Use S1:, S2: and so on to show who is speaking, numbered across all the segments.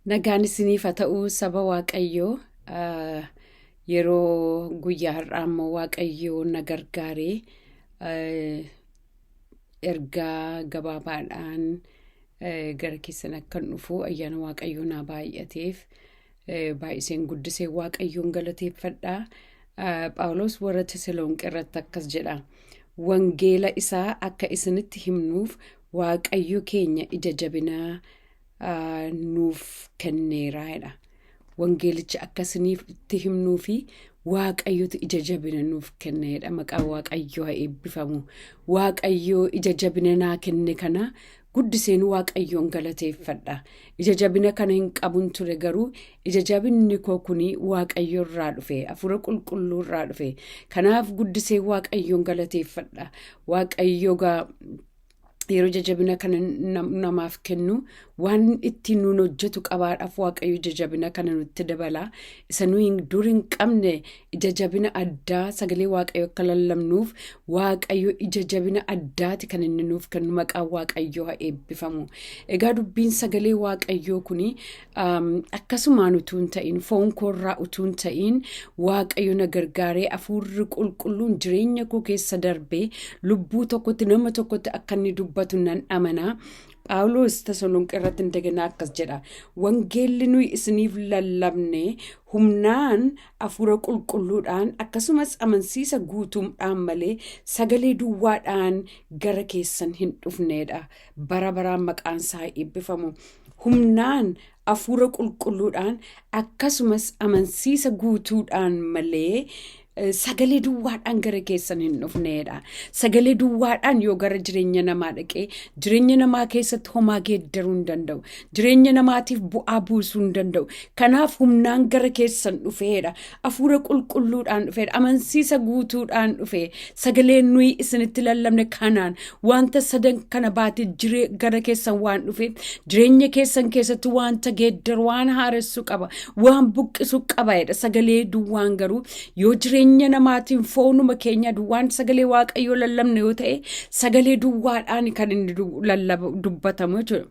S1: Nagaan isiniif haa ta'u, saba Waaqayyoo. Yeroo guyyaa har'aa immoo Waaqayyoo na gargaaree ergaa gabaabaadhaan gara keessan akkan dhufu ayyaana Waaqayyoo naa baay'ateef baay'iseen guddisee Waaqayyoon galateeffadha. Phaawulos warra Teseloonqe irratti akkas jedha: "Wangeela isaa akka isinitti himnuuf Waaqayyo keenya ija jabinaa nuuf kenneera," jedha. Wangeelicha akka isinitti himnuu fi Waaqayyotu ija jabina nuuf kenneedha. Maqaan Waaqayyoo haa eebbifamu. Waaqayyoo ija jabina naa kenne kana guddiseen Waaqayyoon galateeffadha. Ija jabina kana hin qabun ture, garuu ija jabinni koo kuni Waaqayyo irraa dhufe, hafuura qulqulluu irraa dhufe. Kanaaf guddisee Waaqayyoon galateeffadha. Waaqayyo gaa yeroo ija jabina kana namaaf kennu waan ittiin nuun hojjetu qabaadhaaf Waaqayyo ija jabina kana nutti dabala. Isa nuyi dur hin qabne, ija jabina addaa sagalee Waaqayyo akka lallabnuuf Waaqayyo ija jabina addaati kan inni nuuf kennu. Maqaan Waaqayyoo haa eebbifamu. Egaa dubbiin sagalee Waaqayyoo kuni akkasumaan utuu hin ta'in, foon koorraa utuu hin ta'in, Waaqayyo na gargaaree hafuurri qulqulluun jireenya koo keessa darbee lubbuu tokkotti, nama tokkotti akka inni dubbatu nan amana. Phaawulos Tasalonqe irratti indaganaa akkas jedha: "Wangeelli nuyi isiniif lallabne humnaan, hafuura qulqulluudhaan, akkasumas amansiisa guutuudhaan malee sagalee duwwaadhaan gara keessan hin dhufneedha." Bara baraan maqaan isaa eebbifamu. Humnaan, hafuura qulqulluudhaan, akkasumas amansiisa guutuudhaan malee sagalee duwwaadhaan gara keessan hin dhufneedha. Sagalee duwwaadhaan yoo gara jireenya namaa dhaqee, jireenya namaa keessatti homaa geeddaruu hin danda'u. Jireenya namaatiif bu'aa buusuu hin danda'u. Kanaaf humnaan gara keessan dhufeedha. Hafuura qulqulluudhaan dhufeedha. Amansiisa guutuudhaan dhufe. Sagaleen nuyi isinitti lallabne kanaan wanta sadan kana baatee gara keessan waan dhufeef, jireenya keessan keessatti wanta geeddaru, waan haaressu qaba. Waan buqqisu qaba jedha. Sagalee duwwaan garuu yoo jireenya namaatiin, foonuma keenya duwwaan sagalee Waaqayyoo lallabne yoo ta'e, sagalee duwwaadhaan kan inni dubbatamu jechuudha.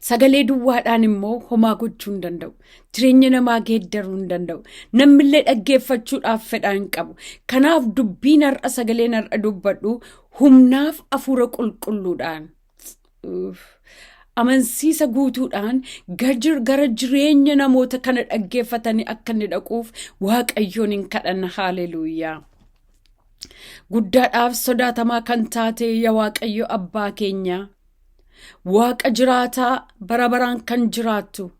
S1: Sagalee duwwaadhaan immoo homaa gochuu hin danda'u. Jireenya namaa geeddaruu hin danda'u. Namnillee dhaggeeffachuudhaaf fedhaa hin qabu. Kanaaf dubbiin har'a, sagaleen har'a dubbadhu humnaaf hafuura qulqulluudhaan, amansiisa guutuudhaan gara jireenya namoota kana dhaggeeffatanii akka inni dhaquuf Waaqayyoon hin kadhanna. Haaleluuyaa. Guddaadhaaf sodaatamaa kan taate yaa Waaqayyo Abbaa keenya, Waaqa jiraataa bara baraan kan jiraattu,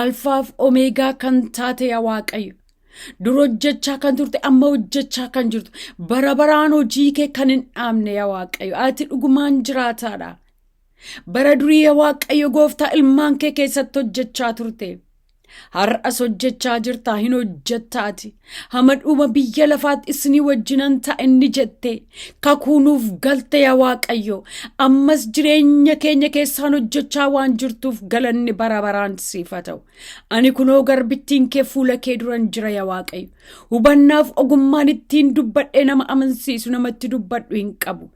S1: Alfaaf Omeegaa kan taate yaa Waaqayyo, dur hojjechaa kan turte, amma hojjechaa kan jirtu, bara baraan hojii kee kan hin dhaabne yaa Waaqayyo, ati dhugumaan jiraataadha. Bara durii yaa Waaqayyo Gooftaa ilmaan kee keessatti hojjechaa turte. Har'as hojjechaa jirtaa, hin hojjettaati. Hamma dhuma biyya lafaatti isinii wajjinan ta'a inni jette kakuu nuuf galte yaa Waaqayyo. Ammas jireenya keenya keessaan hojjechaa waan jirtuuf galanni bara baraan siif haa ta'u. Ani kunoo garbittiin kee fuula kee duran jira yaa Waaqayyo. Hubannaaf ogummaan ittiin dubbadhee nama amansiisu, namatti dubbadhu hin qabu.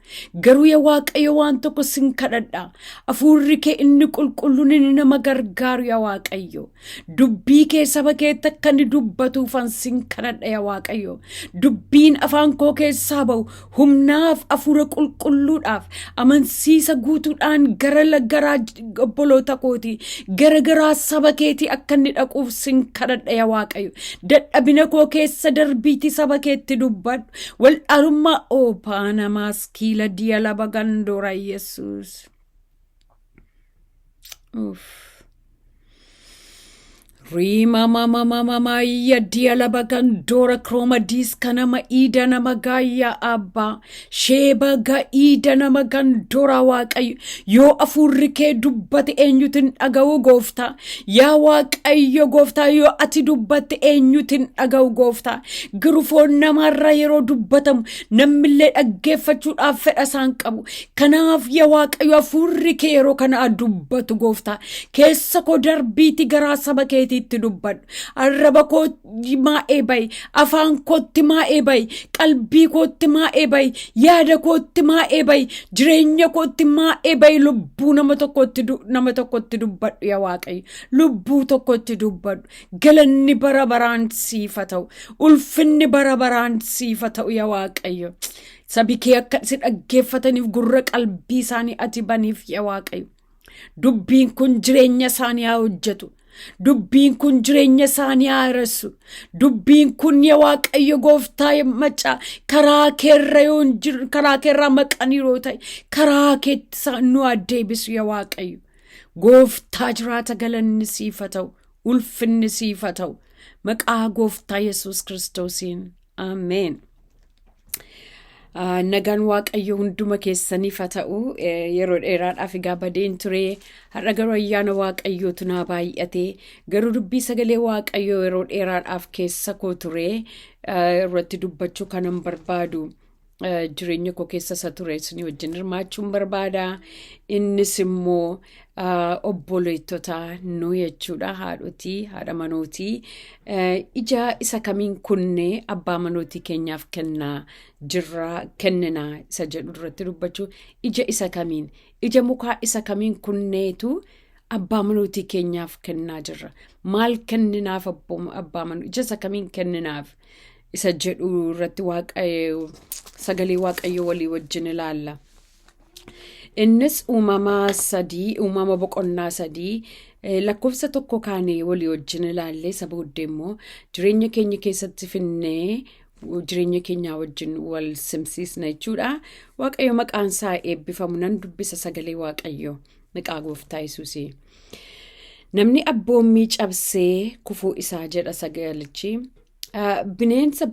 S1: Garuu yaa Waaqayyo, waan tokko sin kadhadha. Hafuurri kee inni qulqulluun inni nama gargaaru yaa Waaqayyo, dubbii kee saba keetti akka inni dubbatuufan sin kadhadha yaa Waaqayyo. Dubbiin afaan koo keessaa ba'u humnaaf, hafuura qulqulluudhaaf, amansiisa guutuudhaan gara garaa obboloota kooti, gara garaa saba keetii akka inni dhaquuf sin kadhadha yaa Waaqayyo. Dadhabina koo keessa darbiitii saba keetti dubbadhu. Waldhaalummaa oopaa namaas kiila diya laba gandoora Yesuus. Uff. Riima mama mama maayya diya laba gandoora kirooma diiska nama iida nama gaayyaa abbaa sheeba ga'iida nama gandoora. Waaqayyo, yoo hafuurri kee dubbate eenyutin dhaga'u Gooftaa? Yaa Waaqayyo Gooftaa, yoo ati dubbatte eenyutin dhaga'u Gooftaa? Garuu foon namaarraa yeroo dubbatamu namnillee dhaggeeffachuudhaaf fedha isaan qabu. Kanaaf yaa Waaqayyo, hafuurri kee yeroo kana dubbatu Gooftaa, keessa koo darbiiti garaa saba keetii keetiitti dubbadhu. Arraba kootti maa'ee ba'i, afaan kootti maa'ee ba'i, qalbii kootti maa'ee ba'i, yaada kootti maa'ee ba'i, jireenya kootti maa'ee ba'i, lubbuu nama tokkotti dubbadhu yaa Waaqayyo. Lubbuu tokkotti dubbadhu. Galanni bara baraan siif haa ta'u. Ulfinni bara baraan siif haa ta'u yaa Waaqayyo. Sabi kee akka si dhaggeeffataniif gurra qalbii isaanii ati baniif yaa Waaqayyo. Dubbiin kun jireenya isaanii haa hojjetu. Dubbiin kun jireenya isaanii haa hir'issu. Dubbiin kun yaa Waaqayyo gooftaa macaa karaa keerra yoo hin jiru, karaa keerraa maqanii yoo ta'e, karaa keetti isaan nu deebisu yaa Waaqayyo. Gooftaa jiraata, galanni siif haa ta'u. Ulfinni siif haa ta'u. Maqaa gooftaa Yesuus Kiristoosiin. Ameen. Nagaan Waaqayyo hunduma keessaniif haa ta'u. Yeroo dheeraadhaaf egaa badeen ture. Har'a garuu ayyaana Waaqayyootu naa baay'ate. Garuu dubbii sagalee Waaqayyoo yeroo dheeraadhaaf keessa koo ture irratti dubbachuu kanan barbaadu, jireenya koo keessa isa ture isinii wajjin hirmaachuun barbaada. Innis immoo obboleettota nu jechuudha, haadhotii, haadha manootii, ija isa kamiin kunnee abbaa manootii keenyaaf kennaa jirra, kenninaa isa jedhu irratti dubbachuu. Ija isa kamiin, ija mukaa isa kamiin kunneetu abbaa manootii keenyaaf kennaa jirra? Maal kenninaaf abbaa manoo, ija isa kamiin kenninaaf isa jedhu irratti sagalee Waaqayyo walii wajjin ilaalla. Innis Uumama 3, Uumama boqonnaa 3 lakkoofsa 1 kaanee walii wajjin ilaallee, isa booddee immoo jireenya keenya keessatti finnee jireenya keenyaa wajjin wal simsiisna jechuudha. Waaqayyo maqaan isaa eebbifamu. Nan dubbisa sagalee Waaqayyo maqaa gooftaa Yesuusii. Namni abboommii cabsee kufuu isaa jedha sagalichi. Bineensa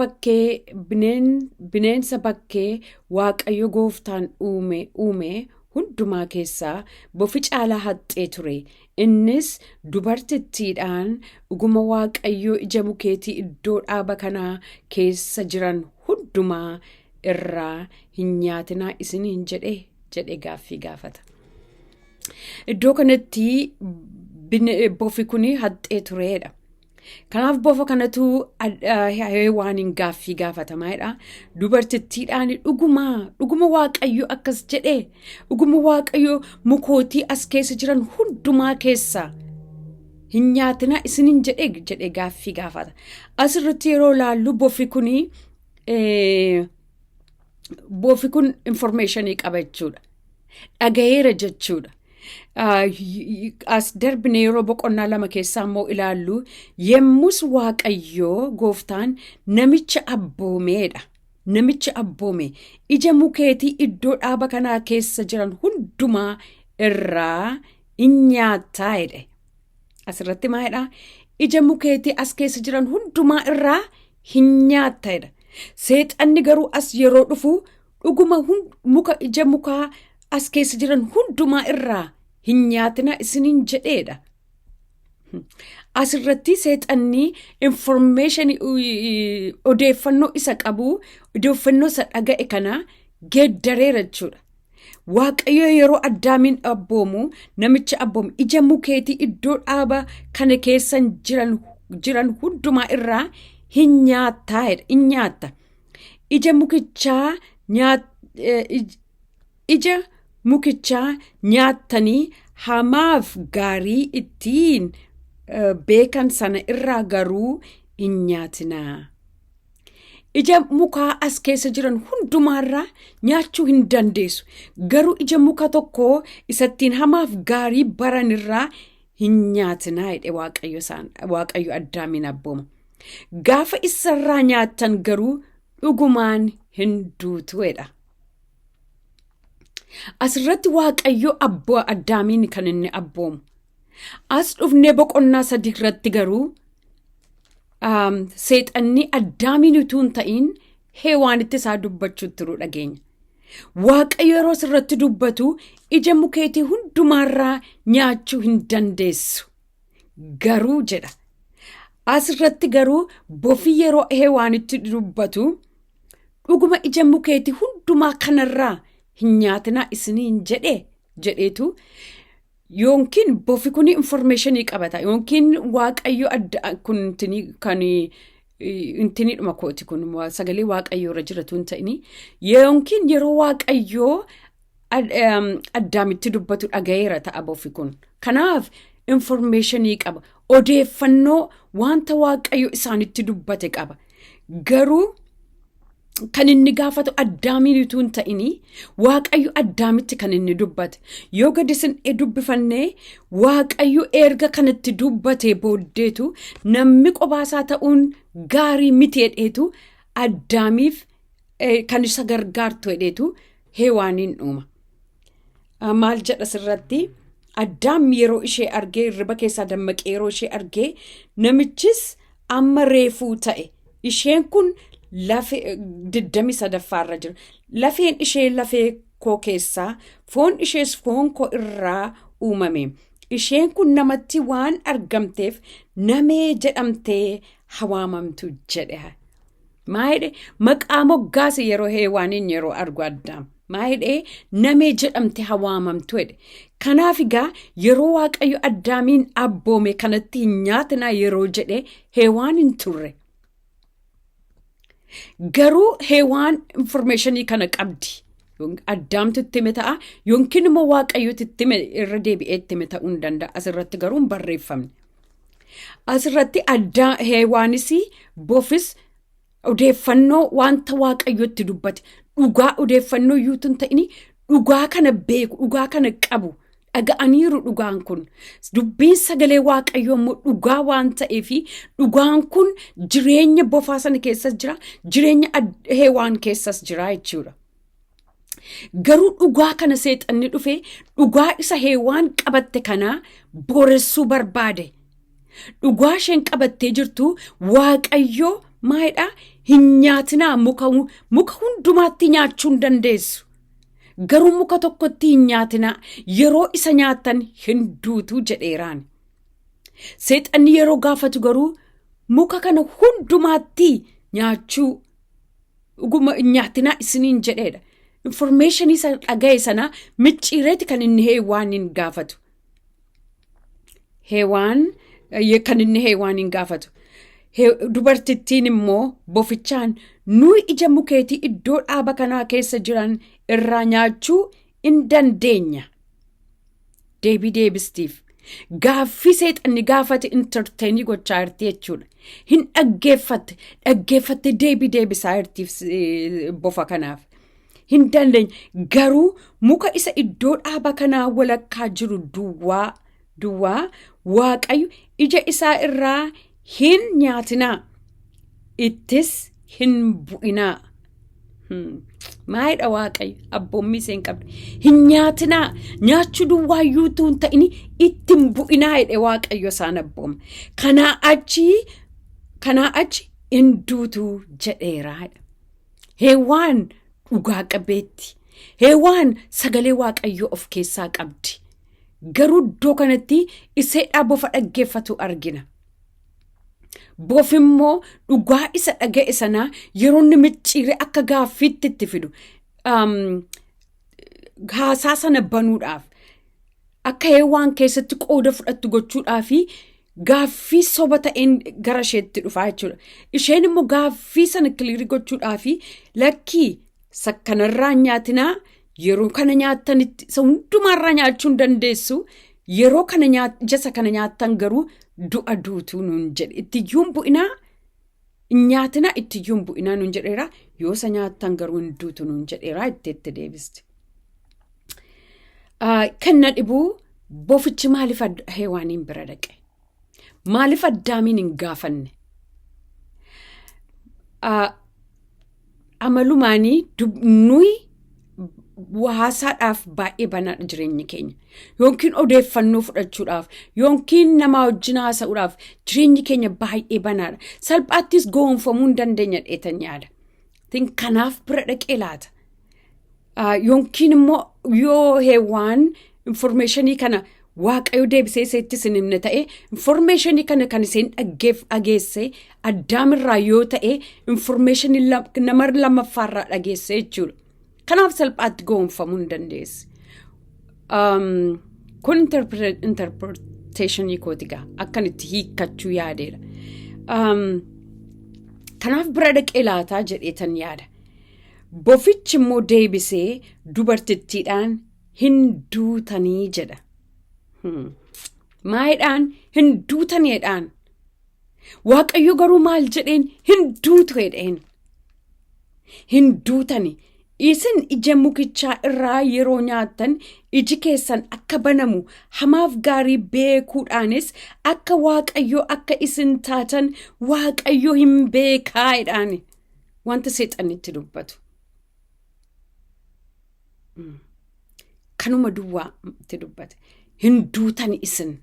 S1: bakkee Waaqayyo gooftaan uume hundumaa keessaa bofi caalaa haxxee ture. Innis dubartittiidhaan, "Dhuguma Waaqayyo ija mukeetii iddoo dhaaba kanaa keessa jiran hundumaa irraa hin nyaatinaa isiniin jedhe?" jedhe gaaffii gaafata. Iddoo kanatti bofi kun haxxee tureedha. Kanaaf bofa kanatu Hewaaniin gaaffii gaafatamaadha. Dubartittiidhaan, "Dhuguma dhuguma Waaqayyo akkas jedhee? Dhuguma Waaqayyo mukootii as keessa jiran hundumaa keessaa hin nyaatina isiniin jedhee?" jedhee gaaffii gaafata. Asirratti yeroo ilaallu bofi kun information qaba jechuudha. Dhagayeera jechuudha. As darbine yeroo boqonnaa 2 keessaa immoo ilaallu, yemmus Waaqayyoo gooftaan namicha abboomeedha. Namicha abboome, "Ija mukeetii iddoo dhaaba kanaa keessa jiran hundumaa irraa in nyaattaa" jedhe. Asirratti maalidha? Ija mukeetii as keessa jiran hundumaa irraa hin nyaatta jedha. Seexanni garuu as yeroo dhufu, "Dhuguma muka ija mukaa as keessa jiran hundumaa irraa hin nyaatina isiniin jedheedha." Asirratti seexanni information, odeeffannoo isa qabu, odeeffannoo isa dhaga'e kana geeddareera jechuudha. Waaqayyo yeroo Addaamiin abboomu, namicha abboomu, "Ija mukeetii iddoo dhaaba kana keessa jiran hundumaa irraa hin nyaattaa" jedha. Hin nyaatta. Ija mukichaa nyaattanii hamaaf gaarii ittiin beekan sana irraa garuu hin nyaatinaa. Ija mukaa as keessa jiran hundumaarraa nyaachuu hin dandeessu. Garuu ija muka tokkoo isattiin hamaaf gaarii baran irraa hin nyaatinaa jedhe Waaqayyo isaan, Waaqayyo Addaamiin abbooma. Gaafa isarraa nyaattan garuu dhugumaan hin duutu jedha. Asirratti Waaqayyo abboo Addaamiin kan inni abboomu. As dhufnee boqonnaa 3 irratti garuu seexanni Addaamiin utuu hin ta'in Heewaanitti isaa dubbachuutti turuu dhageenya. Waaqayyo yeroo asirratti dubbatu, "Ija mukeetii hundumaarraa nyaachuu hin dandeessu. Garuu" jedha. Asirratti garuu bofi yeroo Heewaanitti dubbatu, "Dhuguma ija mukeetii hundumaa kanarraa hin nyaatinaa isiniin jedhe?" jedheetu. Yookiin bofi kun informationii qabata yookiin Waaqayyo adda kun kan intinidhuma kooti, kun sagalee Waaqayyoo irra jiratu hin ta'ini, yookiin yeroo Waaqayyoo Addaamitti dubbatu dhaga'eera ta'a bofi kun. Kanaaf informationii qaba. Odeeffannoo wanta Waaqayyo isaanitti dubbate qaba. Garuu kan inni gaafatu Addaamiin utuu hin ta'ini, Waaqayyo Addaamitti kan inni dubbate. Yoo gadi isin dubbifannee, Waaqayyo erga kanatti dubbate booddeetu namni qobaasaa ta'uun gaarii miti jedheetu Addaamiif kan isa gargaartu jedheetu Heewaaniin uuma. Maal jedha sirratti? Addaam yeroo ishee argee, hirriba keessaa dammaqee yeroo ishee argee, namichis amma reefuu ta'e. Isheen kun lafee, 23ffaarra jira. Lafeen ishee lafee koo keessaa, foon ishees foon koo irraa uumame. Isheen kun namatti waan argamteef namee jedhamtee hawaamamtu jedhe. Maa jedhe? Maqaa moggaase yeroo Heewaaniin yeroo argu Addaam. Maa jedhee? Namee jedhamte hawaamamtu jedhe. Kanaaf egaa yeroo Waaqayyo Addaamiin abboome kanatti hin nyaatinaa yeroo jedhe Heewaan hin turre. Garuu Heewaan informationii kana qabdi. Addaamtu itti hime ta'a yookiin immoo Waaqayyotu itti hime, irra deebi'ee itti hime ta'uu hin danda'a. Asirratti garuu hin barreeffamne. Asirratti Addaa Heewaanis bofis odeeffannoo wanta Waaqayyotti dubbate, dhugaa odeeffannoo iyyuu hin ta'ini, dhugaa kana beeku, dhugaa kana qabu, dhaga'aniiru. Dhugaan kun, dubbiin sagalee Waaqayyoo immoo dhugaa waan ta'eefi, dhugaan kun jireenya bofaa sana keessas jira, jireenya Heewaan keessas jira jechuudha. Garuu dhugaa kana seexanni dhufee dhugaa isa Heewaan qabatte kanaa booressuu barbaade. Dhugaa isheen qabattee jirtu, Waaqayyoo maalidhaa, hin nyaatinaa, muka hundumaatti nyaachuu hin dandeessu. Garuu muka tokkotti hin nyaatinaa, yeroo isa nyaattan hin duutu jedheeraan. Seexanni yeroo gaafatu garuu muka kana hundumaatti nyaachuu dhuguma hin nyaatinaa isiniin jedheedha. Informationii isa dhaga'e sana micciireeti kan inni Heewaaniin gaafatu. Heewaan kan inni Heewaaniin gaafatu. Dubartittiin immoo bofichaan, nuyi ija mukeetii iddoo dhaaba kanaa keessa jiran irraa nyaachuu in dandeenya. Deebii deebistiif. Gaaffii seexanni gaafate entertainii gochaa jirti jechuudha. Hin dhaggeeffatte, dhaggeeffatte, deebii deebisaa jirtiif bofa kanaaf. Hin dandeenya. Garuu muka isa iddoo dhaaba kanaa walakkaa jiru duwwaa duwwaa Waaqayyo ija isaa irraa hin nyaatinaa, ittis hin bu'inaa. Maalidha Waaqayyo abboommii isheen qabde? Hin nyaatinaa, nyaachuu duwwaa iyyuu hin ta'ini, itti hin bu'inaa jedhe Waaqayyo isaan abbooma. Kanaa achi hin duutu jedheera. Heewaan dhugaa qabeetti. Heewaan sagalee Waaqayyoo of keessaa qabdi. Garuu iddoo kanatti iseedhaa bofa dhaggeeffatu argina. Bofi immoo dhugaa isa dhaga'e sanaa yeroo inni micciiree akka gaaffiitti itti fidu, haasaa sana banuudhaaf, akka Heewaan keessatti qooda fudhattu gochuudhaaf gaaffii soba ta'een gara isheetti dhufaa jechuudha. Isheen immoo gaaffii sana clearii gochuudhaaf, lakkii, sakkanarraa nyaatinaa, yeroo kana nyaattanitti isa hundumaarraa nyaachuu hin dandeessu, yeroo kana ija isa kana nyaattan garuu du'a duutuu nuun jedhe, itti iyyuu hin bu'inaa, hin nyaatinaa, itti iyyuu hin bu'inaa nuun jedheera, yoo isa nyaattan garuu hin duutu nuun jedheera itti deebisti. Kan na dhibuu, bofichi maaliif Heewaaniin bira dhaqe? Maaliif Addaamiin hin gaafanne? Amalumaanii nuyi haasaadhaaf baay'ee banaadha jireenyi keenya. Yookiin odeeffannoo fudhachuudhaaf yookiin namaa wajjin haasa'uudhaaf jireenyi keenya baay'ee banaadha. Salphaattis gowwoomfamuu hin dandeenya dheetan yaada. Kanaaf bira dhaqee laata? Yookiin immoo yoo Heewaan informationii kana Waaqayyo deebisee iseetti isin himne ta'e, informationii kana kan isheen dhaggeef dhageesse Addaamirraa yoo ta'e, informationii nama lammaffaarraa dhageesse jechuudha. Kanaaf salphaatti gowwoomfamuu hin dandeesse. Kun interpretation kooti gaa, akkan itti hiikkachuu yaadeedha. Kanaaf bira dhaqee laataa jedheetan yaada. Bofichi immoo deebisee dubartittiidhaan, "Hin duutanii," jedha. Maayidhaan hin duutaniidhaan? Waaqayyo garuu maal jedheen? Hin duutu jedheen. Hin duutani. Isin ija mukichaa irraa yeroo nyaattan iji keessan akka banamu, hamaaf gaarii beekuudhaanis akka Waaqayyo akka isin taatan Waaqayyo hin beekaa jedhaan, wanta seexannitti dubbatu. Kanuma duwwaa itti dubbate. Hin duutan isin.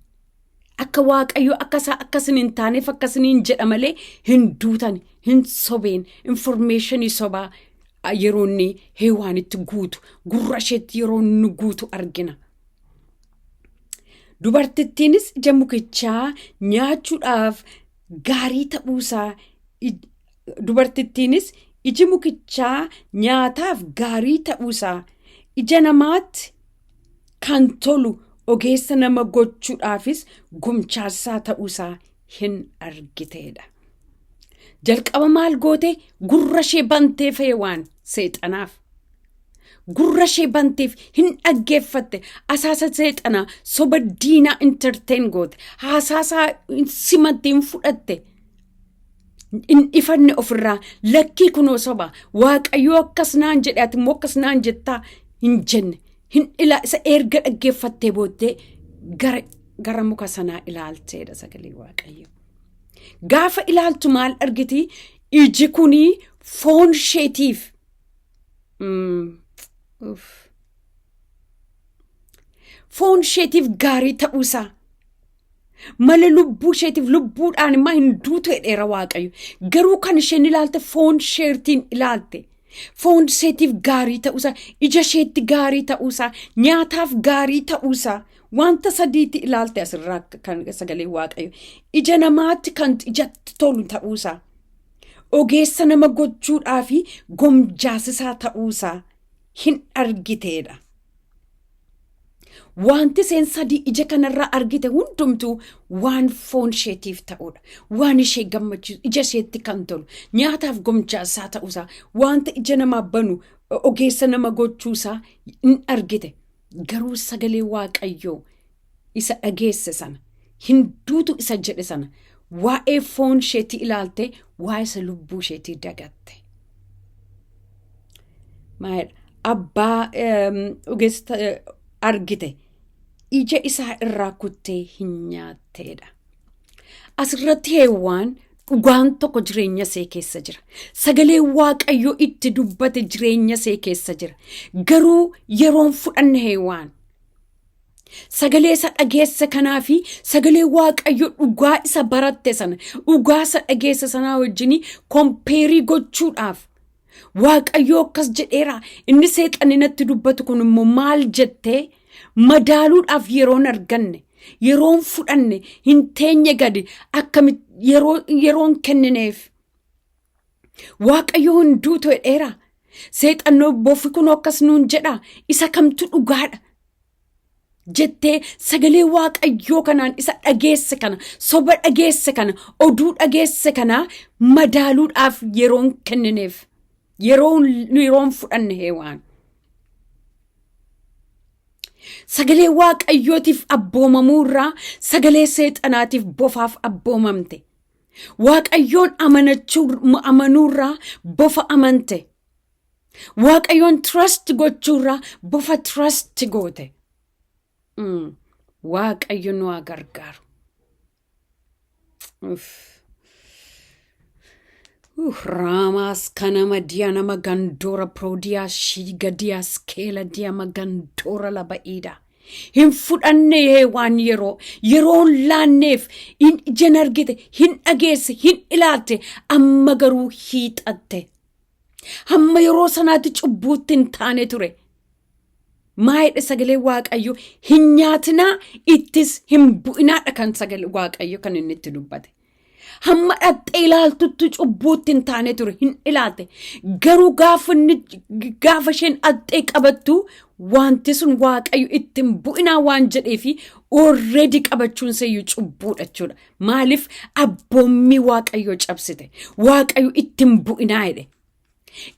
S1: Akka Waaqayyo akka isaa akka isin hin taaneef akka isiniin jedha malee hin duutan. Hin sobeen, information sobaa yeroo inni Heewaanitti guutu, gurra isheetti yeroo inni guutu argina. Dubartittiinis ija mukichaa nyaachuudhaaf gaarii ta'uusaa, dubartittiinis iji mukichaa nyaataaf gaarii ta'uusaa, ija namaatti kan tolu, ogeessa nama gochuudhaafis gomchaasaa ta'uusaa hin argiteedha. Jalqaba maal goote? Gurra ishee bantee waan seexanaaf. Gurra ishee banteef, hin dhaggeeffatte. Asaasa seexanaa, soba diinaa entertain goote. Haasaasaa simatte, hin fudhatte. Hin ifanne ofirraa, lakkii, kunoo soba, Waaqayyoo akkas naan jedhe, ati immoo akkas naan jettaa hin jenne. Hin ila isa erga dhaggeeffattee booddee gara muka sanaa ilaalteedha sagalee Waaqayyo. Gaafa ilaaltu maal argiti? Iji kunii foon isheetiif uff. Foon isheetiif gaarii ta'uusaa malee lubbuu isheetiif, lubbuudhaan immoo hin duutu jedheera Waaqayyo. Garuu kan isheen ilaalte foon isheetiin ilaalte. Foon isheetiif gaarii ta'uusaa, ija isheetti gaarii ta'uusaa, nyaataaf gaarii ta'uusaa, wanta sadiitti ilaalte asirraa kan sagalee Waaqayyo. Ija namaatti kan ijatti tolu ta'uusaa, ogeessa nama gochuudhaa fi gomjaasisaa ta'uusaa hin argiteedha. Wanti isheen sadii ija kanarraa argite hundumtuu waan foon isheetiif ta'udha. Waan ishee gammachiisu, ija isheetti kan tolu, nyaataaf gomjaasaa ta'uusaa, wanta ija namaa banu, ogeessa nama gochuusaa hin argite. Garuu sagalee Waaqayyoo isa dhageesse sana, hin duutu isa jedhe sana, waa'ee foon isheetii ilaalte, waa'ee isa lubbuu isheetii dagatte. Maalidha? Abbaa ogeessa argite, ija isaa irraa kuttee hin nyaatteedha. Asirratti Heewwaan dhugaan tokko jireenya ishee keessa jira. Sagalee Waaqayyoo itti dubbate jireenya ishee keessa jira. Garuu yeroon fudhanne Heewwaan. Sagalee isa dhageesse kanaa fi sagalee Waaqayyo dhugaa isa baratte sana, dhugaa isa dhageesse sanaa wajjin compare gochuudhaaf, Waaqayyo akkas jedheera, inni seexanni natti dubbatu kun immoo maal jettee madaaluudhaaf yeroon arganne, yeroon fudhanne, hin teenye gadi akkamitti yeroon kennineef. Waaqayyo hunduu jedheera. Seexannoo bofi kun akkas nuun jedha, isa kamtu dhugaadha jettee sagalee Waaqayyoo kanaan isa dhageesse kana, soba dhageesse kana, oduu dhageesse kana madaaluudhaaf yeroon kennineef, yeroon fudhanne Heewaan. Sagalee Waaqayyootiif abboomamuu irraa sagalee seexanaatiif, bofaaf abboomamte. Waaqayyoon amanachuu amanuurraa bofa amante. Waaqayyoon trust gochuurraa bofa trust goote. Waaqayyo nu haa gargaaru. Uff. Raamaas kanama diyanama gandoora proodiyaa shiiga diyaas keela diyama gandoora laba'iidha. Hin fudhanne waan yeroon laanneef. Hin ijjan argite, hin dhageesse, hin ilaalte, amma garuu hiixatte. Hamma yeroo sanaatti cubbuutti hin taane ture. Maayidha sagalee Waaqayyo? Hin nyaatinaa, ittis hin bu'inaadha kan sagalee Waaqayyo kan inni itti dubbate. Hamma dhaqxee ilaaltutti cubbuutti hin taane ture hin ilaalte. Garuu gaafa inni gaafa isheen dhaqxee qabattu wanti sun Waaqayyo itti hin bu'inaa waan jedheefi already qabachuun seeyyuu cubbuudha jechuudha. Maaliif abboommii Waaqayyoo cabsite? Waaqayyo itti hin bu'inaa jedhe.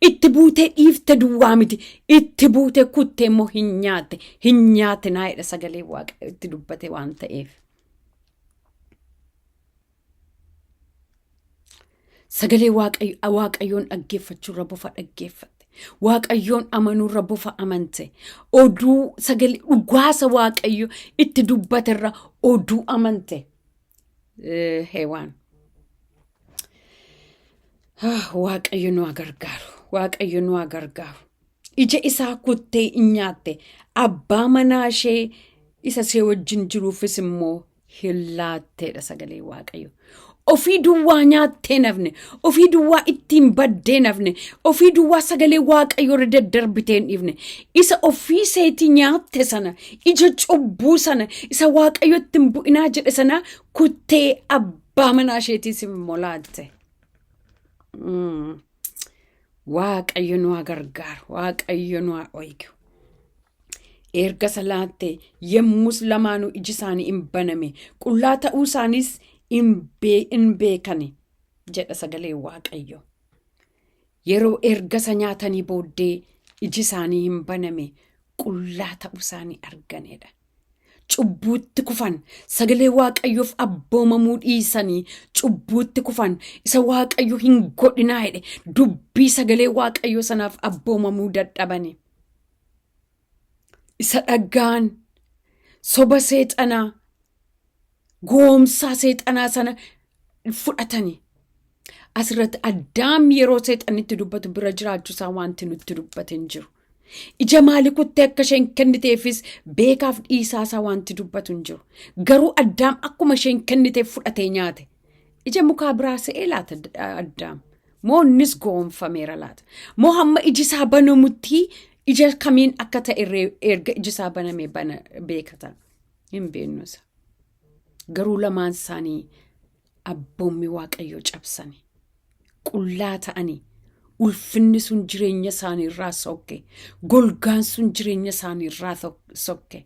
S1: Itti buutee dhiifte duwwaa miti. Itti buutee kuttee immoo hin nyaatte. Hin nyaatinaa jedha sagalee Waaqayyo itti dubbate waan ta'eef. Sagalee Waaqayyoon dhaggeeffachuurra bofa dhaggeeffatte. Waaqayyoon amanuurra bofa amante. Oduu sagalee dhugaasa Waaqayyo itti dubbaterra oduu amante. Heewaan. Waaqayyo nu haa gargaaru. Waaqayyo nu haa gargaaru. Ija isaa kuttee in nyaatte. Abbaa manaa ishee isa ishee wajjin jiruufis immoo hin laatteedha sagalee Waaqayyo. Ofii duwwaa nyaattee nafne, ofii duwwaa ittiin baddee nafne, ofii duwwaa sagalee Waaqayyo irra daddarbitee hin dhiifne. Isa ofii seetii nyaatte sana, ija cubbuu sana, isa Waaqayyo ittiin bu'inaa jedhe sana kuttee abbaa manaa isheetiis immoo laatte. Waaqayyo nu haa gargaaru, Waaqayyo nu haa oigu. Erga isa laatte yemmus lamaanuu iji isaanii in baname, qullaa ta'uu isaaniis in beekani jedha sagalee Waaqayyo. Yeroo erga isa nyaatanii booddee iji isaanii hin baname, qullaa ta'uu isaanii arganedha. Cubbuutti kufan, sagalee Waaqayyoof abboomamuu dhiisanii cubbuutti kufan, isa Waaqayyo hin godhinaa jedhe dubbii sagalee Waaqayyoo sanaaf abboomamuu dadhabani. Isa dhaga'an soba seexanaa, goomsaa seexanaa sana fudhatani. Asirratti Addaam yeroo seexannitti dubbatu bira jiraachuusaa wanti nutti dubbate hin jiru. Ija maalii kuttee akka isheen kenniteefis beekaaf dhiisaasaa wanti dubbatu hin jiru. Garuu Addaam akkuma isheen kenniteef fudhatee nyaate. Ija mukaa biraa se'ee laata Addaam? Moo innis goonfameera laata? Moo hamma iji isaa banamutti ija kamiin akka ta'e erga iji isaa baname bana beekata? Hin beeknu isa. Garuu lamaan isaanii abboommi Waaqayyoo cabsani. Qullaa ta'anii ulfinni sun jireenya isaanii irraa sokke. Golgaan sun jireenya isaanii irraa sokke.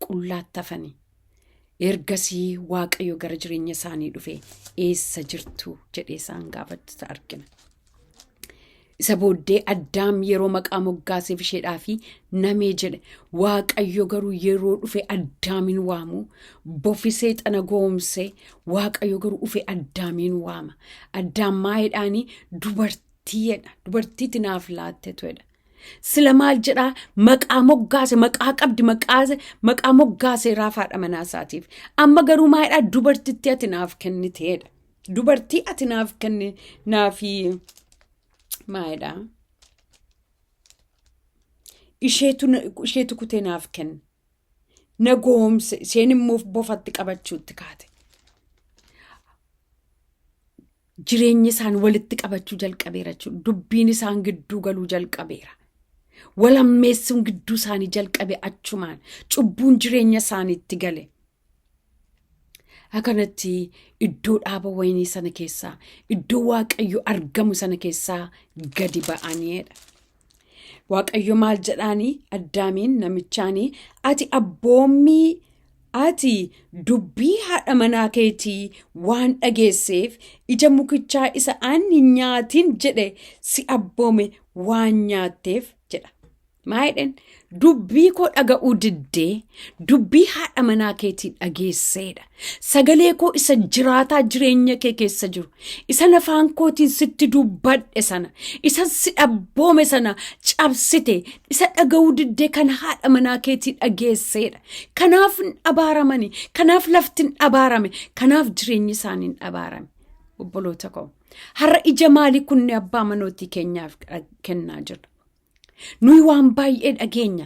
S1: Qullaatti hafanii. Ergasii Waaqayyo gara jireenya isaanii dhufe eessa jirtu jedhee isaan gaafatu argina. Isa booddee Addaam yeroo maqaa moggaaseef isheedhaa fi namee jedhe. Waaqayyo garuu yeroo dhufe Addaamiin waamu. Bofi seexana goomse. Waaqayyo garuu dhufe Addaamiin waama. Addaam maayidhaanii dubartii jedha. Dubartiitti naaf laattetu jedha. Sila maal jedhaa maqaa moggaase maqaa qabdi maqaa moggaase raafaadha manaa isaatiif. Amma garuu maalidhaa dubartitti ati naaf kenniteedha. Dubartii ati naaf kenni naafi maalidhaa isheetu kutee naaf kenne. Na goomse isheen immoo bofatti qabachuutti kaate. Jireenyi isaan walitti qabachuu jalqabeera jechuudha. Dubbiin isaan gidduu galuu jalqabeera. Walammeessuun gidduu isaanii jalqabe achumaan cubbuun jireenya isaaniitti gale. Akkanatti iddoo dhaaba wayinii sana keessaa iddoo Waaqayyo argamu sana keessaa gadi ba'aniidha. Waaqayyo maal jedhaanii Addaamiin namichaanii ati abboommii ati dubbii haadha manaa keetii waan dhageesseef ija mukichaa isa ani hin nyaatin jedhe si abboome waan nyaatteef jedha. Maa jedheen dubbii koo dhaga'uu diddee dubbii haadha manaa keetii dhageesseedha. Sagalee koo isa jiraataa jireenya kee keessa jiru, isa afaan kootiin sitti dubbadhe sana, isa si dhabboome sana cabsite, isa dhaga'uu diddee kan haadha manaa keetii dhageesseedha. Kanaaf hin abaaramani, kanaaf lafti hin abaarame, kanaaf jireenyi isaanii hin abaarame. Obboloota koo, har'a ija maalii kunne abbaa manootii keenyaaf kennaa jirra? Nuyi waan baay'ee dhageenya.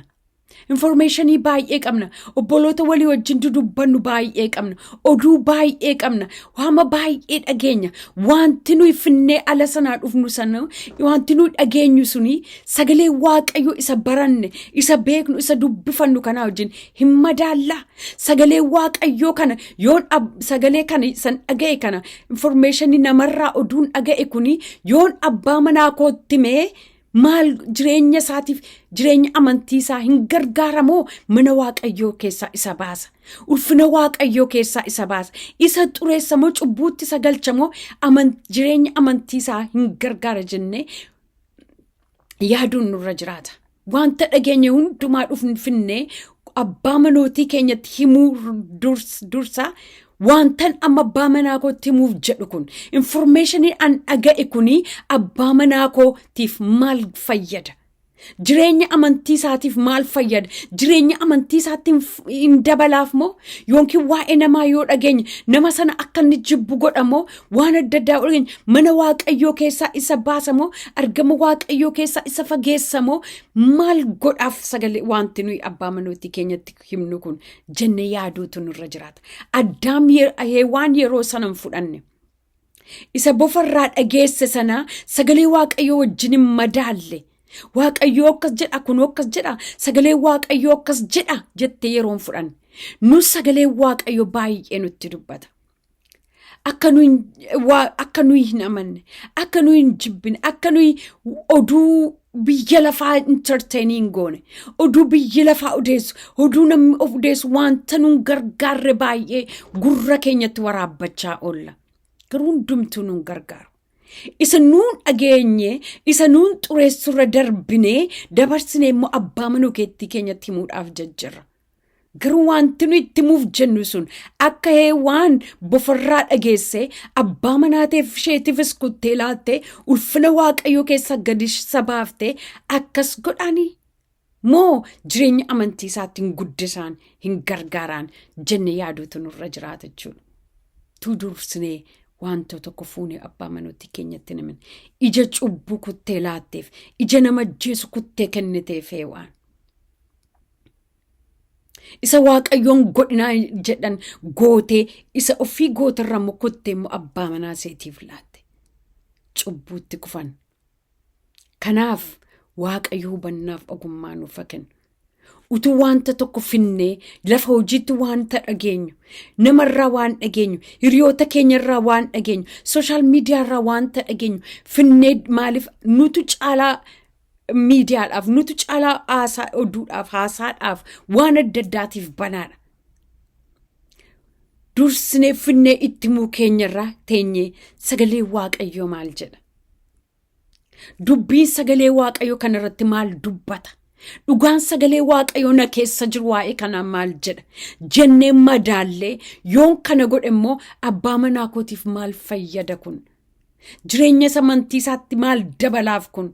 S1: Informationii baay'ee qabna. Obboloota walii wajjin dudubbannu baay'ee qabna. Oduu baay'ee qabna. Waama baay'ee dhageenya. Wanti nuyi finnee ala sanaa dhufnu sana, wanti nuyi dhageenyu suni sagalee Waaqayyo isa baranne, isa beeknu, isa dubbifannu kanaa wajjin hin madaallaa. Sagalee Waaqayyoo kana yoon sagalee kana san dhaga'e kana, informationii namarraa oduun dhaga'e kuni yoon abbaa manaa kootti mee maal jireenya isaatiif, jireenya amantii isaa hin gargaaramoo, mana Waaqayyoo keessaa isa baasa, ulfina Waaqayyoo keessaa isa baasa, isa xureessa moo, cubbuutti isa galcha moo, jireenya amantii isaa hin gargaara jennee yaaduun nurra jiraata. Wanta dhageenye hundumaa dhufne abbaa manootii keenyatti himuu dursa, wantan amma abbaa manaa kootti himuuf jedhu kun, informationii an dhaga'e kuni abbaa manaa kootiif maal fayyada? Jireenya amantii isaatiif maal fayyada? Jireenya amantii isaatti hin dabalaaf moo, yookiin waa'ee namaa yoo dhageenye nama sana akka inni jibbu godha moo, waan adda addaa dhageenye mana Waaqayyoo keessaa isa baasa moo, argama Waaqayyoo keessaa isa fageessa moo, maal godhaaf sagalee wanti nuyi abbaa manootii keenyatti himnu kun jennee yaaduutu nurra jiraata. Addaam Heewaan yeroo sana hin fudhanne. Isa bofarraa dhageesse sana sagalee Waaqayyoo wajjin hin madaalle. Waaqayyoo akkas jedha, kun akkas jedha, sagalee Waaqayyoo akkas jedha jettee yeroo hin fudhanne. Nu sagalee Waaqayyoo baay'ee nutti dubbata. Akka nuyi hin amanne, akka nuyi hin jibbine, akka nuyi oduu biyya lafaa entertain hin goone, oduu biyya lafaa odeessu, oduu namni of odeessu, wanta nun gargaarre baay'ee gurra keenyatti waraabbachaa oolla. Garuu hundumtuu nun gargaaru. Isa nuun dhageenye, isa nuun xureessurra darbinee dabarsinee immoo abbaa manuu keetti keenyatti himuudhaaf jajjarra. Garuu wanti nuyi itti himuuf jennu sun akka waan bofarraa dhageesse abbaa manaateef isheetiifis kuttee laattee, ulfina Waaqayyoo keessa gadi sabaaftee akkas godhanii moo, jireenya amantii isaatti hin guddisaan, hin gargaaraan jenne yaaduutu nurra jiraata jechuudha. Tu dursinee wanta tokko fuunee abbaa manootii keenyatti himin, ija cubbuu kuttee laatteef, ija nama ajjeesu kuttee kenniteef Heewaan. Isa Waaqayyoon godhinaa jedhan gootee, isa ofii gootarra immoo kuttee immoo abbaa manaa seetiif laatte. Cubbuutti kufan. Kanaaf Waaqayyo hubannaaf ogummaa nuuf haa kennu. Utuu wanta tokko finnee lafa hojiitti wanta dhageenyu, namarraa waan dhageenyu, hiriyoota keenyarraa waan dhageenyu, social mediarraa wanta dhageenyu finnee, maaliif nutu caalaa miidiyaadhaaf, nutu caalaa haasaa oduudhaaf, haasaadhaaf, waan adda addaatiif banaadha. Dursinee finnee itti himuu keenyarraa teenyee sagalee Waaqayyoo maal jedha? Dubbiin sagalee Waaqayyoo kanarratti maal dubbata? Dhugaan sagalee Waaqayyoo na keessa jiru waa'ee kanaa maal jedha? Jennee madaallee, yoon kana godhe immoo abbaa manaa kootiif maal fayyada kun? Jireenya isa amantii isaatti maal dabalaaf kun?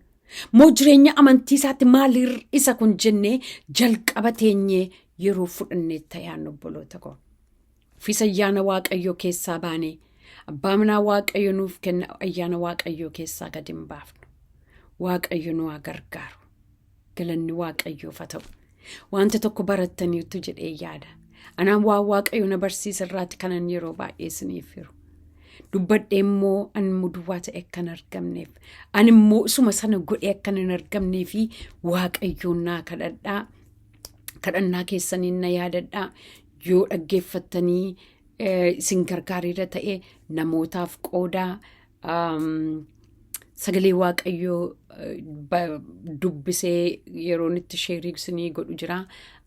S1: Moo jireenya amantii isaatti maal hir'isa kun jennee jalqaba teenyee yeroo fudhannee ta'an, obboloota koo. Ofiis ayyaana Waaqayyoo keessaa baanee abbaa manaa Waaqayyo nuuf kenna ayyaana Waaqayyoo keessaa gadi hin baafnu. Waaqayyo nu haa gargaaru. Galanni Waaqayyoof haa ta'u. Wanta tokko barattaniitu jedhee yaada. Anaan waan Waaqayyo na barsiisa irraati kanan yeroo baay'ee isiniif hiru. Dubbadhee immoo ani immoo duwwaa ta'e akkan argamneef, ani immoo isuma sana godhee akkan hin argamnee fi Waaqayyoon naa kadhadhaa. Kadhannaa keessaniin na yaadadhaa. Yoo dhaggeeffattanii isin gargaareera ta'e namootaaf qoodaa. Sagalee Waaqayyoo dubbisee yeroon itti share isinii godhu jira.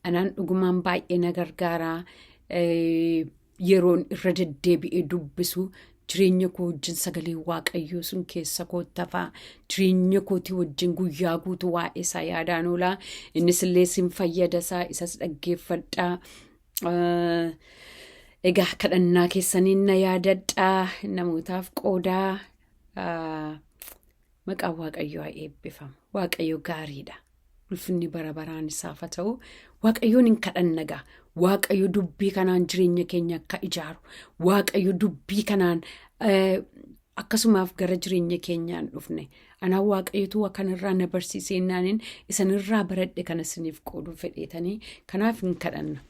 S1: Anaan dhugumaan baay'ee na gargaara. Yeroon irra deddeebi'ee dubbisu jireenya koo wajjin sagalee Waaqayyoo sun keessa koo tafaa, jireenya kootii wajjin guyyaa guutuu waa'ee isaa yaadaan oolaa. Innis illee sin fayyada isaa, isas dhaggeeffadhaa. Egaa kadhannaa keessaniin na yaadadhaa, namootaaf qoodaa. Maqaan Waaqayyoo haa eebbifamu. Waaqayyo gaariidha. Ulfinni bara baraan isaaf haa ta'u. Waaqayyoon hin kadhanna gaa. Waaqayyo dubbii kanaan jireenya keenya akka ijaaru. Waaqayyo dubbii kanaan akkasumaaf gara jireenya keenyaan dhufne. Anaa Waaqayyotu kanarraa na barsiisee naaniin isinirraa baradhe kana isiniif qooduu fedheetanii kanaaf hin kadhanna.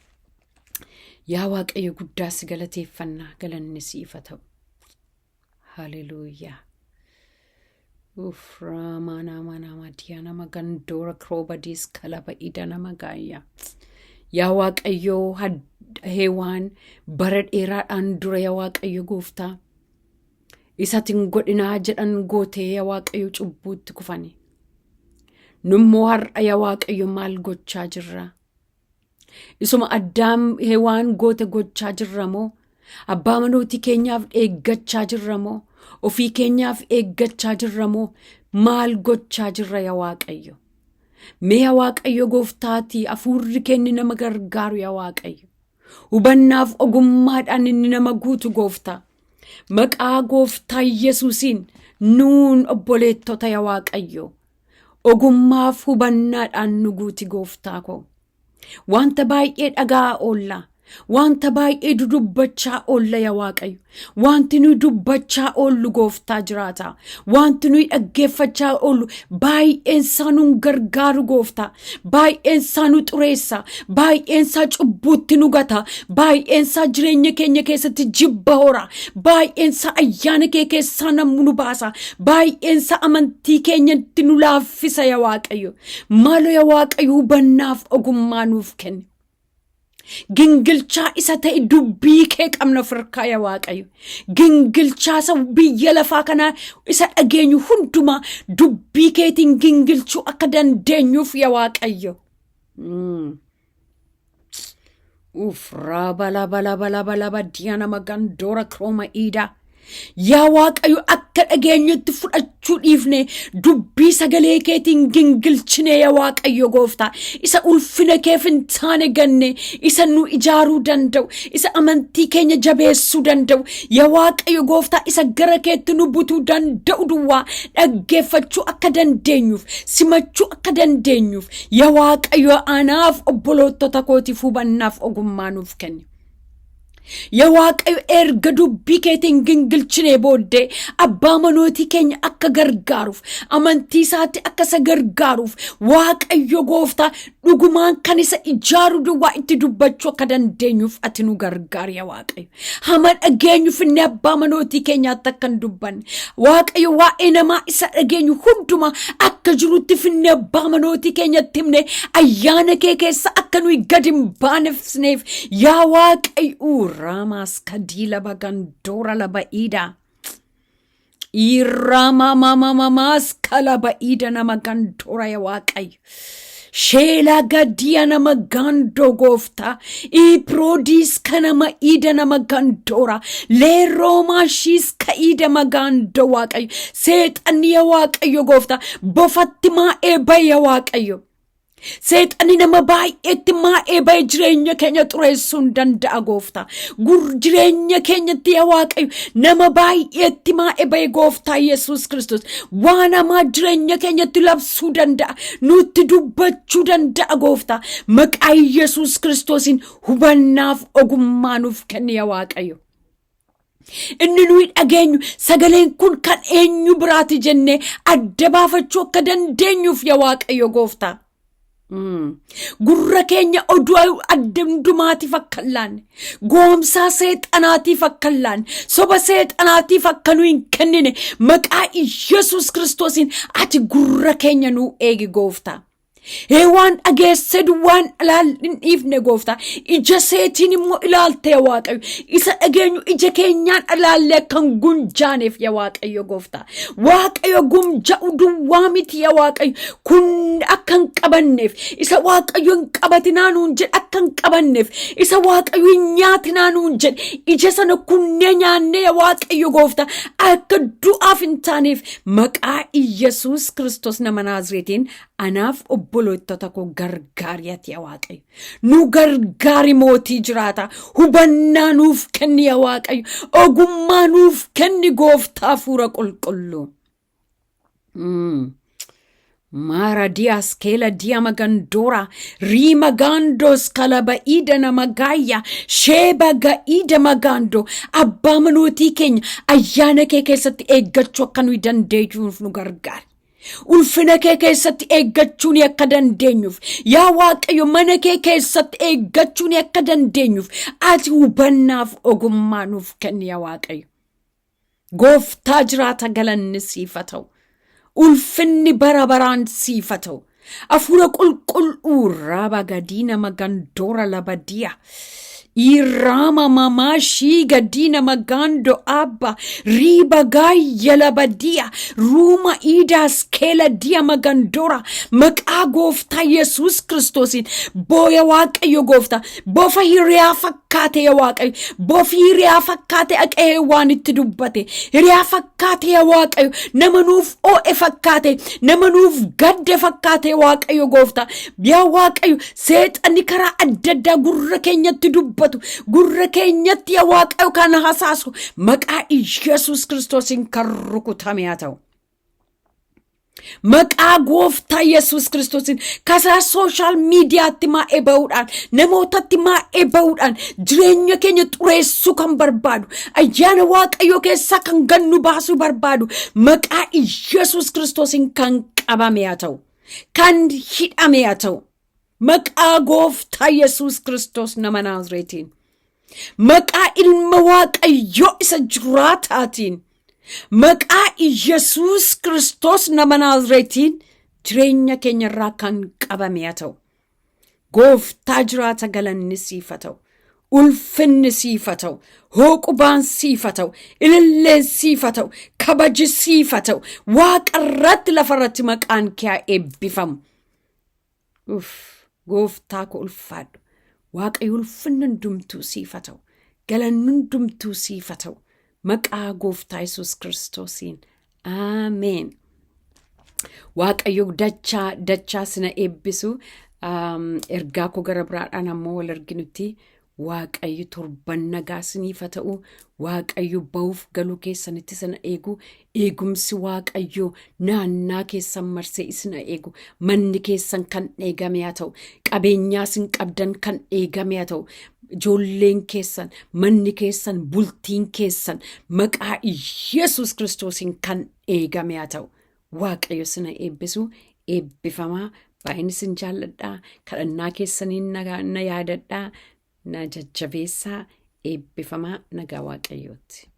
S1: Yaa Waaqayyo guddaa si galateeffannaa, galanni siif haa ta'u. Haleluuyaa. Uff, nama nama diyaa nama gandoora kiroobadiis kalaba ida nama gaayyaa. Yaa Waaqayyoo, Hewaan bara dheeraadhaan dura, yaa Waaqayyo gooftaa, isatiin godhinaa jedhan gootee, yaa Waaqayyo, cubbuutti kufani. Nummoo har'a, yaa Waaqayyo, maal gochaa jirra? Isuma Addaam Hewaan goote gochaa jirra moo? Abbaa manootii keenyaaf eeggachaa jirra moo? Ofii keenyaaf eeggachaa jirra moo? Maal gochaa jirra, yaa Waaqayyo? Mee yaa Waaqayyo gooftaatii, hafuurri kenni nama gargaaru, yaa Waaqayyo. Hubannaaf ogummaadhaan inni nama guutu, gooftaa. Maqaa gooftaa Yesuusiin nuun obboleettota, yaa Waaqayyo. Ogummaaf hubannaadhaan nu guuti, gooftaa koo. Wanta baay'ee dhagaa oolla. Wanta baay'ee dudubbachaa oolla, yaa Waaqayyo. Wanti nuyi dubbachaa oollu, gooftaa jiraata. Wanti nuyi dhaggeeffachaa oollu baay'een isaa nun gargaaru, gooftaa. Baay'een isaa nu xureessa. Baay'een isaa cubbuutti nu gata. Baay'een isaa jireenya keenya keessatti jibba hora. Baay'een isaa ayyaana kee keessaa nammu nu baasa. Baay'een isaa amantii keenyatti nu laaffisa, yaa Waaqayyo. Maaloo yaa Waaqayyo, hubannaaf ogummaa nuuf kenni. Gingilchaa isa ta'e dubbii kee qabna of harkaa, yaa Waaqayyo. Gingilchaa isa biyya lafaa kanaa isa dhageenyu hundumaa dubbii keetiin gingilchuu akka dandeenyuuf, yaa Waaqayyo. Uff, raaba laba laba laba laba diyaana magandoora kirooma iidaa. Yaa Waaqayyo, akka dhageenyutti fudhachuu dhiifne dubbii sagalee keetiin gingilchine, yaa Waaqayyo gooftaa, isa ulfina keef hin taane ganne, isa nu ijaaruu danda'u, isa amantii keenya jabeessuu danda'u, yaa Waaqayyo gooftaa, isa gara keetti nu butuu danda'u duwwaa dhaggeeffachuu akka dandeenyuuf, simachuu akka dandeenyuuf, yaa Waaqayyo, anaaf obboloottota kootiif hubannaaf ogummaa nuuf kenni. Yaa Waaqayyo, erga dubbii keetiin gingilchinee booddee abbaa manootii keenya akka gargaaruuf, amantii isaatti akka isa gargaaruuf, Waaqayyo gooftaa, dhugumaan kan isa ijaaru duwwaa itti dubbachuu akka dandeenyuuf ati nu gargaari, yaa Waaqayyo. Hama dhageenyu finne abbaa manootii keenyaatti akka hin dubbanne, Waaqayyo, waa'ee namaa isa dhageenyu hundumaa akka jirutti finne abbaa manootii keenyatti himne ayyaana kee keessa akka nuyi gad hin baanefsneef, yaa Waaqayyo, raamaas kadiila bagandoora laba iidaa. Irraamamamamaas kalaba iida nama gandoora, yaa Waaqayyo. Sheelaa gadiya nama gandoo, gooftaa. Iproodiis kanama iida nama gandoora. Leeroomaashiis ka'iida magaandoo, Waaqayyo. Seexanni, yaa Waaqayyo gooftaa, bofatti maa'ee bahe, yaa Waaqayyo. Seexanni nama baay'eetti maa'ee bahe jireenya keenya xureessuu hin danda'a, gooftaa. Gur jireenya keenyatti, yaa Waaqayyo, nama baay'eetti maa'ee bahe gooftaa Yesuus Kiristoos. Waan hamaa jireenya keenyatti labsuu danda'a. Nutti dubbachuu danda'a, gooftaa. Maqaa Yesuus Kiristoosiin hubannaaf ogummaa nuuf kenni, yaa Waaqayyo. Inni nuyi dhageenyu sagaleen kun kan eenyu biraati jennee adda baafachuu akka dandeenyuuf, yaa Waaqayyo gooftaa. Gurra keenya oduu adda hundumaatiif akka hin laanne, goomsaa seexanaatiif akka hin laanne, soba seexanaatiif akka nu hin kennine, maqaa Yesuus Kiristoosiin ati gurra keenya nuu eegi, gooftaa. Heewaan dhageessee duwwaan hin dhiifne, gooftaa. Ija seetiin immoo ilaalte, yaa Waaqayyo. Isa dhageenyu ija keenyaan ilaallee akka hin gunjaaneef, yaa Waaqayyo gooftaa. Waaqayyo, gumja'u duwwaa miti, yaa Waaqayyo. Kun akka hin qabanneef, isa Waaqayyo hin qabatinaa nuun jedhe akka hin qabanneef, isa Waaqayyo hin nyaatinaa nuun jedhe ija sana kunnee nyaannee, yaa Waaqayyo gooftaa, akka du'aaf hin taaneef, maqaa Iyyasuus Kiristoos nama Naazreetiin anaaf obboloottota koo gargaari ati, yaa Waaqayyo. Nu gargaari, mootii jiraata. Hubannaa nuuf kenni, yaa Waaqayyo. Ogummaa nuuf kenni, gooftaa hafuura qulqulluu. Mara dias kela dia magandora rima gandos kalaba ida namagaya sheba ga'ida magando. Abbaa manootii keenya ayyaana kee keessatti eeggachuu akka nuyi dandeenyuuf nu gargaari. Ulfina kee keessatti eeggachuun akka dandeenyuuf, yaa Waaqayyo, mana kee keessatti eeggachuun akka dandeenyuuf, ati hubannaaf ogummaa nuuf kenni, yaa Waaqayyo. Gooftaa jiraata, galanni siif haa ta'u. Ulfinni bara baraan siif haa ta'u. Hafuura qulqulluu raba gadiina magandoora labadiya. Irama mama shiga dina magando abba riba gaayya labadiya ruuma iidaas keela diya magandora. Maqaa Gooftaa Yesuus Kiristoosiin booya, Waaqayyo Gooftaa, bofa hiriyaa fakkaate, yaa Waaqayyo, bofi hiriyaa fakkaate dhaqee waan itti dubbate, hiriyaa fakkaate, yaa Waaqayyo, nama nuuf oo'e fakkaate, nama nuuf gadde fakkaate, Waaqayyo Gooftaa, yaa Waaqayyo, seexanni karaa adda addaa gurra keenyatti dubbatu, gurra keenyatti, yaa Waaqayyo, kan hasaasu maqaa Yesuus Kiristoosiin kan rukutame haa ta'u. Maqaa Gooftaa Yesuus Kiristoosiin karaa social mediatti maa'ee ba'uudhaan, namootatti maa'ee ba'uudhaan jireenya keenya xureessuu kan barbaadu, ayyaana Waaqayyoo keessaa kan gannu baasuu barbaadu maqaa Yesuus Kiristoosiin kan qabame haa ta'u. Kan hidhame haa ta'u. Maqaa Gooftaa Yesuus Kiristoos nama Naazreetiin. Maqaa ilma Waaqayyoo isa jiraataatiin. Maqaa Yesuus Kiristoos nama Naazreetiin jireenya keenya irraa kan qabame haa ta'u. Gooftaa jiraata, galanni siif haa ta'u. Ulfinni siif haa ta'u. Hooqubaan siif haa ta'u. Ililleen siif haa ta'u. Kabaji siif haa ta'u. Waaqa irratti, lafa irratti maqaan kee haa eebbifamu. Uff, Gooftaa ko ulfaadhu. Waaqayyo, ulfinni hundumtuu siif haa ta'u. Galanni hundumtuu siif haa ta'u. Maqaa Gooftaa Yesuus Kiristoosiin. Ameen. Waaqayyo dachaa dachaa sina eebbisu. Ergaa koo gara biraadhaan ammoo wal arginutti, Waaqayyo torban nagaa siniif haa ta'u. Waaqayyo ba'uuf galuu keessanitti sana eegu. Eegumsi Waaqayyo naannaa keessan marsee isin haa eegu. Manni keessan kan eegame haa ta'u. Qabeenyaa isin qabdan kan eegame haa ta'u. Ijoolleen keessan, manni keessan, bultiin keessan maqaa Yesuus Kiristoosiin kan eegame haa ta'u. Waaqayyo sina eebbisu, eebbifamaa. Baay'een isin jaalladhaa. Kadhannaa keessaniin na yaadadhaa. Na jajjabeessaa, eebbifamaa, nagaa Waaqayyooti.